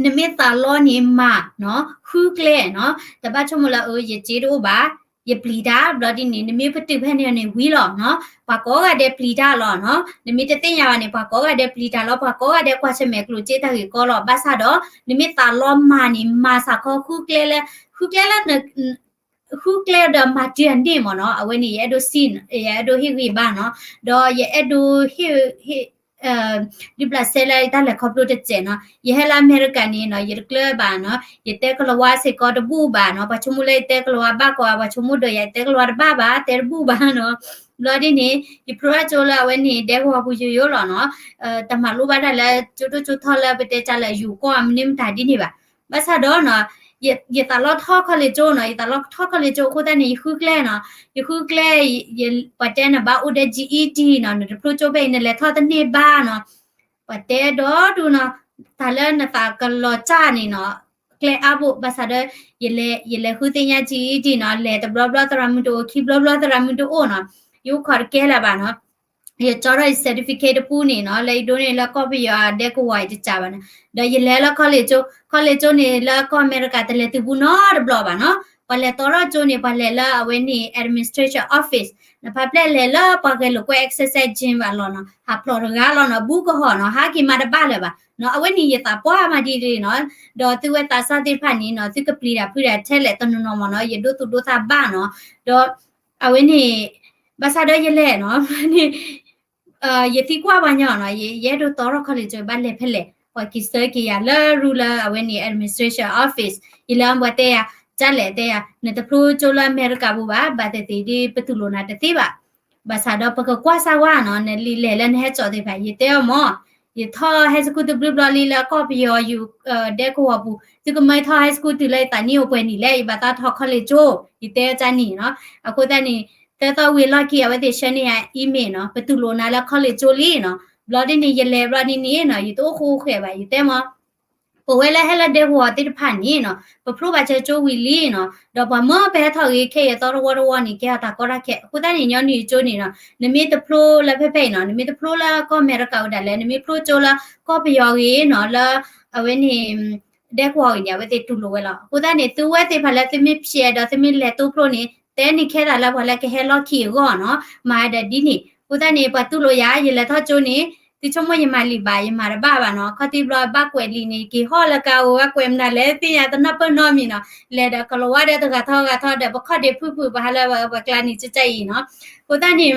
နမ့ၢ်သးလီန့ၣ်မၤနီၤ ဃုကျဲနီၤ တဘၣ်ဆိကမိၣ်လၢ အၢ ယစ့တအိၣ်ဘၣ် ယပျံၤတၢ် ဘျီဒ်န့ၣ် နမ့ၢ်ပတုာ်ဖဲန့ၣ်န့ၣ်ဝံၤလီၤနီၤ ပှၤကိးဂၤဒဲးပျံၤတၢ်လီၤနီၤ နမ့ၢ်တသ့ၣ်ညါဘၣ်န့ၣ် ပှၤကိးဂၤဒဲးပျံၤတၢ်လီၤ ပှၤကိးဂၤဒဲးကွၢ်ဆၢၣ်မဲာ်ကျိၣ်စ့တၢ်ဂ့ၢ်ကီလီၤ ဘၣ်ဆၣ်ဒီး နမ့ၢ်သးလီမၤန့ၣ် မၤစ့ၢ်ကီးဃုကျဲလၢ ဃုကျဲလၢ ဃုကျဲဒီးမၤတုၤအန့ၣ်မ့ၢ်နီၤ အဝဲန့ၣ် ယအဲၣ်ဒိးစံး ယအဲၣ်ဒိးဟ့ၣ်ဂံၢ်ဘါနီၤ ဒီးယအဲၣ်ဒိးဟ့ၣ် ဟ့ၣ် ဒုးဘျးစဲလၢတၢ်လဲၤခီဖျိတစဲးနီၤ ယဟဲလၢအမဲရကၤန့ၣ်နီၤ ယတကျၢၤဘၣ်နီၤ ယတဲကလၤဝါစ့ၢ်ကီးတဘူၣ်ဘၣ်နီၤ ပှၤဆိကမိၣ်လၢယတဲကလၤဝါဘၣ်ကီး ပှၤဆိကမိၣ်ဒီးယၤ ယတဲကလၤဝါတဘၣ်ဘၣ် တဲတဘူၣ်ဘၣ်နီၤ ဘျီဒ်န့ၣ် ယဖျိထီၣ်ကၠိလၢအဝဲန့ၣ် ဒဲကဝီၤပူၤယိယိလီၤနီၤ တမၤလိဘၣ်တၢ်လၢကၠိဒိၣ်ကၠိထီလၢပတဲတၢ်လၢယိၤကီၢ်မနုၤမတၤဒ်န့ၣ်ဘၣ် ဘၣ်ဆၣ်ဒီးနီၤ ယသးလီထီၣ် college ကၠိနီၤ ယသးလီထီၣ် college ကၠိအဃိသတးန့ၣ် ယဃုကျဲနီၤ ယဃုကျဲ ပှၤတဲနဘၣ်အိၣ်ဒီး GED နီၤ နတဖျိကၠိဖဲအံၤ နလဲၤထီၣ်တန့ၢ်ဘၣ်နီၤ ပှၤတဲဒီဒူၣ်နီၤ တၢ်လၢနသးကလီၤစၢ်န့ၣ်နီၤ ကျဲအါဘိ ဘၣ်ဆၣ်ဒီး ယလဲၤ ယလဲၤဃုသ့ၣ်ညါ GED နီၤ လဲၤတဘျီဘျီသရၣ်မုၣ်တအိၣ် ခံဘျီဘျီသရၣ်မုၣ်တအိၣ်နီၤ ယအိၣ်ခိးတကဲလၢၤဘၣ်နီၤ ယကၠီထီၣ်ယ certificate တပူၤန့ၣ်နီၤ လၢယဒိးန့ၢ်လၢကီၢ်ပယီၤအဒဲကဝီၤအံၤတကးဘၣ်နီၤ ဒီးယလဲၤလၢ college ကၠိ college ကၠိန့ၣ် လၢကီၢ်အမဲရကၤတလဲၤသုးဘူးနီတဘျီဘၣ်နီၤ ပှၤလဲၤတီထီၣ်ကၠိန့ၣ် ပှၤလဲၤလၢအဝဲန့ၣ် administration office နဖးဖျဲၣ်လဲၤလၢပှၤဂဲၤလိာ်ကွဲ exercise gym ဘၣ်လီၤနီၤ ဟးဖျိးတဂၤလီၤနီၤ ဘူးကဟီၣ်နီၤ ဟးက့ၤမၤတဘၣ်လၢၤဘၣ်နီၤ အဝဲန့ၣ်ယသးပှၢ်မးဒ်န့ၣ်နီၤ ဒီးသုဝဲသးစၢ်သ့ၣ်တဖၣ်န့ၣ်နီၤ သုကပျံၤတၢ်ဖုးတၢ်ထဲလဲၣ်တနီၤနီၤမ့ၢ်နီၤ ယဒိသူၣ်ဒိသးဘၣ်နီၤ ဒီး အဝဲန့ၣ် ဘၣ်ဆၣ်ဒီးယလဲၤနီၤ န့ၣ် ယသံကွၢ်ပှၤညီနီၤ ယအဲၣ်ဒိးတီထီၣ် college ကၠိ ဘၣ်လဲၤဖဲလဲၣ် ပှၤက့ၤဆၢက့ၤယၤလၢရူလၢအဝဲန့ၣ် administration office ယလဲၤပှၤတဲယၤ ကၢ်လဲၣ်တဲယၤ နတဖျိကၠိလၢအမဲရကၤပူၤဘၣ် ဘၣ်သ့ၣ်သ့ၣ်ဒ်ပတူၢ်လိာ်နၤတသ့ဘၣ် ဘၣ်ဆၣ်ဒီးပကကွၢ်စၢ်ဝါနီၤ နလံာ်လဲၢ်လၢနဟဲစိာ်သ့ၣ်တဖၣ် ယတဲအီၤမ့ၢ် ယထီၣ် high school တဘျုးဘျီလံလၢကီၢ်ပယီၤယူၤ ဒဲကဝီၤပူၤ သုကမၢထီၣ် high school တုၤလၢယသးနံၣ်အိၣ်ပှဲၤနံၣ်လဲၣ် ယဘၣ်သးထီၣ် college ကၠိ ယတဲတၢ်န့ၣ်နီၤ အဃိသတးန့ၣ် သၢသီဝံၤအလီၢ်ခံ အဝဲသ့ၣ်ဆှၢန့ၢ်ယၤ email နီၤ ပတူၢ်လိာ်နၤလၢ college ကၠိလံနီၤ ဘျီဒ်န့ၣ် ယလဲၤဘျီဒ်န့ၣ်နီၤ ယတအိၣ်ဃူအိၣ်ဃဲးဘၣ် ယတဲမ့ၢ် ပဝဲလၢဟဲလၢဒဲကဝီၤသ့ၣ်တဖၣ်န့ၣ်နီၤ ပဖျိဘၣ်ဆၢကၠိဝံၤလံနီၤ ဒီးပှၤမၢပဟဲထီၣ်ဂ့ၤခဲအံၤအသီတဝီတဝီန့ၣ် ကဲထီၣ်တၢ်ကီတၢ်ခဲ အဃိသတးန့ၣ် ညီနုၢ်ကၠိန့ၣ်နီၤ နမ့ၢ်တဖျိလၢဖဲဖဲအံၤနီၤ နမ့ၢ်တဖျိလၢကီၢ်အမဲရကၤဝဲဒၣ်လဲၣ် နမ့ၢ်ဖျိကၠိလၢကီၢ်ပယီၤဂ့ၤနီၤ လၢ အဝဲန့ၣ် ဒဲကဝီၤဂ့ၤန့ၣ် အဝဲသ့ၣ်တူၢ်လိာ်ဝဲလီၤ. အဃိသတးန့ၣ် သုဝဲသ့ၣ်တဖၣ်လၢသုမ့ၢ်ဖျဲးဒီးသုမ့ၢ်လဲၤတိဖျိန့ၣ် တဲန့ၢ်ခဲသးလၢပှၤလၢကဟဲလီၢ်ခံအဂီၢ်နီၤ မၤဒီးဒ်န့ၣ် အဃိသတးန့ၣ် ပှၤတူၢ်လိာ်ယၤ ယလဲၤထီၣ်ကၠိန့ၣ် သုဆိကမိၣ်ယမၤလံာ်ဘၣ် ယမၤတဘၣ်ဘၣ်နီၤ ခီၣ်ထံးဘျီဘၣ်ကွဲးလံာ်န့ၣ် က့ၤဟီၣ်လၢကါဧိၤ ဘၣ်ကွဲးမနုၤလဲၣ် သ့ၣ်ညါတနီၢ်ပၢၢ်နီတမံၤနီၤ လဲၤဒီးကလီၤဝါဒီးတဂၤထီၣ်ဂၤထီၣ်ဒီး ပခီၣ်ဒ့ဖုၣ်ဖုၣ် ပဟးလၢပှၤကျါန့ၣ် ကၠၢကၠၢအံၤနီၤ အဃိသတးန့ၣ်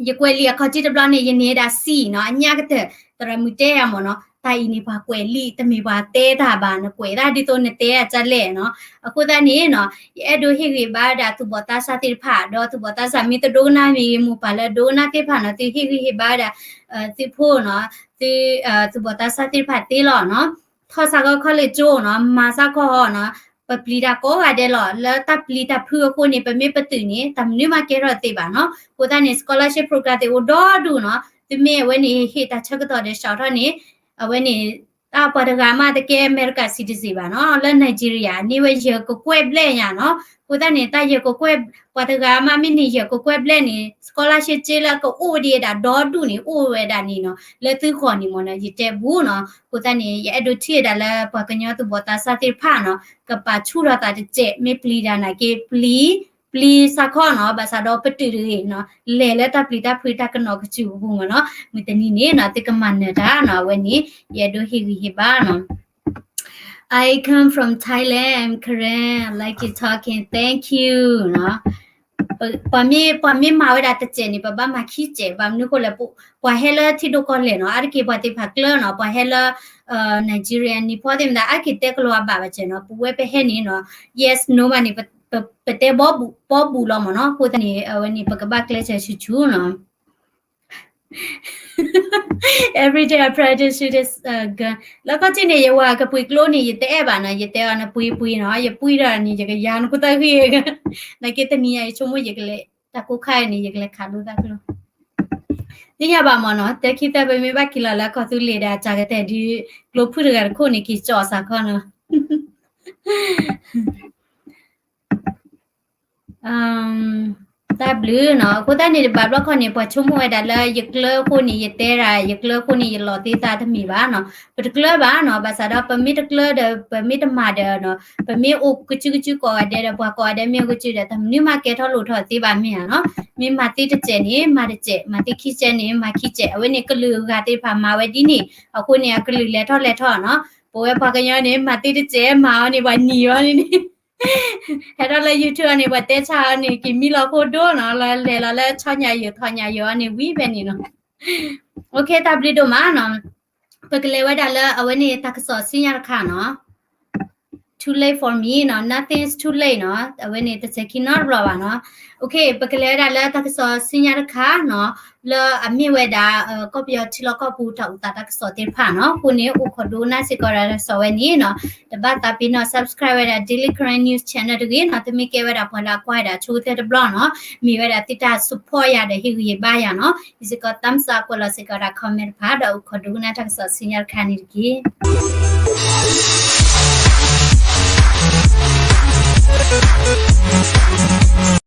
ယကွဲးလံာ်အခီၣ်ထံးတဘျီန့ၣ် ယန့ၢ်ဒၣ် C နီၤ အညၣ်ကတၢၢ် သရၣ်မုၣ်တဲယၤမ့ၢ်နီၤ တၢ်အံၤန့ၣ် ပှၤကွဲးလံာ် တမ့ၢ်ပှၤတဲတၢ်ဘၣ်, နကွဲးတၢ်ဒ်သိးနတဲအကၢ်လဲၣ်နီၤ. အဃိသတးန့ၣ်နီၤ ယအဲၣ်ဒိးဟ့ၣ်ဂံၢ်ဘါဝဲဒၣ်သူၣ်ဘီၣ်သးစၢ်သ့ၣ်တဖၣ်, ဒီးသူၣ်ဘီၣ်သးစၢ်မ့ၢ်တဒိကနၣ်မ့ၢ်ဂ့ၤ မိၢ်ပၢ်လၢဒိကနၣ်သ့ၣ်တဖၣ်နီၤ သုဟ့ၣ်ဂံၢ်ဟ့ၣ်ဘါဝဲဒၣ် သုဖိနီၤ, သု သူၣ်ဘီၣ်သးစၢ်သ့ၣ်တဖၣ်သ့လီၤနီၤ. ထီၣ်စးကီး college ကၠိနီၤ, မၤစးကီးနီၤ, ပပျံၤတၢ်ကိးဂၤဒဲးလီၤ. လၢတၢ်ပျံၤတၢ်ဖုးအဃိန့ၣ် ပမ့ၢ်ပတုာ်န့ၣ် တၢ်မနုၤမးကဲထီၣ်သ့ဘၣ်နီၤ. အဃိသတးန့ၣ် scholarship program သ့ၣ်အိၣ်ဒီဒူၣ်နီၤ. သုမ့ၢ်အဝဲန့ၣ် ဟ့ၣ်တၢ်ဆၢကတီၢ်ဒီး စးထီၣ်န့ၣ် အဝဲန့ၣ် တၢ်ပှၤတဂၤမးတကဲ America citizen ဘၣ်နီၤ, လၢ Nigeria န့ၢ်ဝဲယဲၢ်ကကွဲၢ်ဘျဲၣ်ညါနီၤ. အဃိသတးန့ၣ် တၢ်ယဲၢ်ကကွဲၢ် ပှၤတဂၤမးမ့ၢ်န့ၢ်ယဲၢ်ကကွဲၢ်ဘျဲၣ်န့ၣ် scholarship ကၠိလၢကအိၣ်ဒံးဝဲဒၣ်ဒီဒူၣ်န့ၣ် အိၣ်ဝဲဒၣ်န့ၣ်နီၤ, လၢသုဂီၢ်န့ၣ်မ့ၢ်နီၤ ယတဲဘူးနီၤ. အဃိသတးန့ၣ် ယအဲၣ်ဒိးထံၣ်ဝဲဒၣ်လၢပှၤကညီသူၣ်ဘီၣ်သးစၢ်သ့ၣ်တဖၣ်နီၤ ကပာ်ဆူၣ်ထီၣ်သးတစဲး မ့ၢ်ပျံၤတၢ်နာ်က့ ပျံၤ ပျံၤစးခီနီၤ, ဘၣ်ဆၣ်ဒီးပတုာ်တဂ့ၤနီၤ, လဲၤလၢတၢ်ပျံၤတၢ်ဖုးတၢ်ကနီၤကစူၢ်အပူၤမ့ၢ်နီၤ. မုၢ်တနံၤန့ၣ်နီၤ သုကမၤနၢၤတၢ်နီၤ, အဝဲန့ၣ် ယအဲၣ်ဒိးဟ့ၣ်ဂံၢ်ဟ့ၣ်ဘါနီၤ. I come from Thailand, I'm Karen, like you talking, thank you နီၤ. ပှၤမ့ၢ် ပှၤမ့ၢ်မၤဝဲဒၣ်တစဲးန့ၣ် ပဘၣ်မၤခံစဲး, ဘၣ်မနုၤဃိလဲၣ်, ပှၤဟဲလၢထံဒိၣ်ကီၢ်လဲၢ်နီၤ, အါတက့ၢ်ပှၤသ့ၣ်တဖၣ်ကျၢၤနီၤ, ပှၤဟဲလၢ Nigeria နံၤဖီသ့ၣ်မတၤ အါတက့ၢ်တဲကလီၤအဘၣ်ဘၣ်စဲးနီၤ, ပဝဲပဟဲန့ၣ်နီၤ yes no ဘၣ်န့ၣ် ပတဲဘီဘူးလီၤမ့ၢ်နီၤ. အဃိသတးန့ၣ် အဝဲန့ၣ် ပကဘၣ်ကျဲးစၢးဆူၣ်ဆူၣ်နီၤ. Every day I practice to this, uh, gun. လၢခီၣ်ထံးန့ၣ် ယဝၤကပှ့ၤကျိန့ၣ် ယတအဲၣ်ဘၣ်နီၤ, ယတဲအီၤနပှ့ၤပှ့ၤနီၤ, ယပှ့ၤဒီးန့ၣ် ယကယၤနခိၣ်သၣ်ဂ့ၢ်, နာ်က့တနံၤအံၤ ယဆိကမိၣ်ယကလဲၤ တၢ်ကိၢ်ခါအံၤန့ၣ် ယကလဲၤခးလိာ်သးကျိ သ့ၣ်ညါဘၣ်မ့ၢ်နီၤ, တဲခံသၢ ပမ့ၢ်ဘၣ်က့ၤလီၤလၢအခီၣ်သူလ့ၤဒီး အစှၤကတၢၢ်ဒုး ကျိဖုၣ်တဂၤတခိၣ်န့ၣ် က့ၤကၠီၣ်စးခီနီၤ. တၢ်ဘျုးနီၤ, အဃိသတးန့ၣ် တဘၣ်ဘျီခီန့ၣ် ပှၤဆိကမိၣ်ဝဲဒၣ်လၢယကျၢၤအဃိန့ၣ် ယတဲဒၣ် ယကျၢၤအဃိန့ၣ် ယလီၤသ့သးတမ့ၢ်ဘၣ်နီၤ, ပတကျၢၤဘၣ်နီၤ, ဘၣ်ဆၣ်ဒီးပမ့ၢ်တကျၢၤဒီး ပမ့ၢ်တမၤဒီးနီၤ, ပမ့ၢ်အိၣ်ကစုကစုကိးဂၤဒဲးဒီး ပှၤကိးဂၤဒဲးမ့ၢ်အိၣ်ကစုဒီး တၢ်မနုၤမးကဲထီၣ်လိၣ်ထီၣ်သ့ဘၣ်မ့ၢ်ဧါနီၤ, မ့ၢ်မၤသ့တစဲးန့ၣ် မၤတစဲး, မၤသ့ခံစဲးန့ၣ် မၤခံစဲး, အဝဲန့ၣ်ကလုာ်အဂၤသ့ၣ်တဖၣ်မၤဝဲဒ်န့ၣ်, အဃိန့ၣ် အကလုာ်လဲၤထီၣ်လဲၤထီၣ်နီၤ, ပဝဲပှၤကညီန့ၣ် မၤသ့တစဲး မၤအီၤန့ၣ် ပှၤနံၤအီၤန့ၣ်န့ၣ် ဟဲထီၣ်လၢ YouTube အီၤန့ၣ် ပှၤတဲဆါအီၤန့ၣ် က့ၤမံလီၤခိၣ်ဒိၣ်နီၤ, လဲၤလီၤလၢဆီညၣ်ယိာ်ထီၣ်ညၣ်ယိာ်အီၤန့ၣ် ဝံၤဖဲန့ၣ်နီၤ. တၢ်ဘျုးဒိၣ်မးနီၤ, ပကလဲၤဝဲဒၣ်လၢအဝဲန့ၣ်တၢ်ကစီၣ်ဆူညါတခါနီၤ. Too late for me နီၤ, nothing is too late နီၤ, အဝဲန့ၣ်တစဲးခံနီတဘျီဘၣ်နီၤ. ပကလဲၤဝဲဒၣ်လၢတၢ်ကစီၣ်ဆူညါတခါနီၤ, လၢအမ့ၢ်ဝဲဒၣ် ကီၢ်ပယီၤထံလီၢ်ကီၢ်ပူၤတၢ်အိၣ်သးတၢ်ကစီၣ်သ့ၣ်တဖၣ်နီၤ, အဃိန့ၣ် အိၣ်ခိးဒိကနၣ်စ့ၢ်ကီးတၢ်ကစီၣ်ဝဲန့ၣ်နီၤ, တဘၣ်သးပ့ၤနီၣ် subscribe ဝဲဒၣ် Daily Karen News Channel တဂ့ၤနီၤ, သုမ့ၢ်ကဲဝဲဒၣ်ပှၤလၢအကွၢ်ဝဲဒၣ်ဆိကတၢၢ်တဘျီနီၤ, မ့ၢ်ဝဲဒၣ်သုတၢ် support ယၤဒီးဟ့ၣ်ဂံၢ်ဟ့ၣ်ဘါယၤနီၤ, ယစ့ၢ်ကီး thumbs up ကွဲးလီၤစ့ၢ်ကီးဒၣ် comment တဖၣ် ဒီးအိၣ်ခိးဒိကနၣ်တၢ်ကစီၣ်ဆူညါတခါန့ၣ်တက့ၢ်.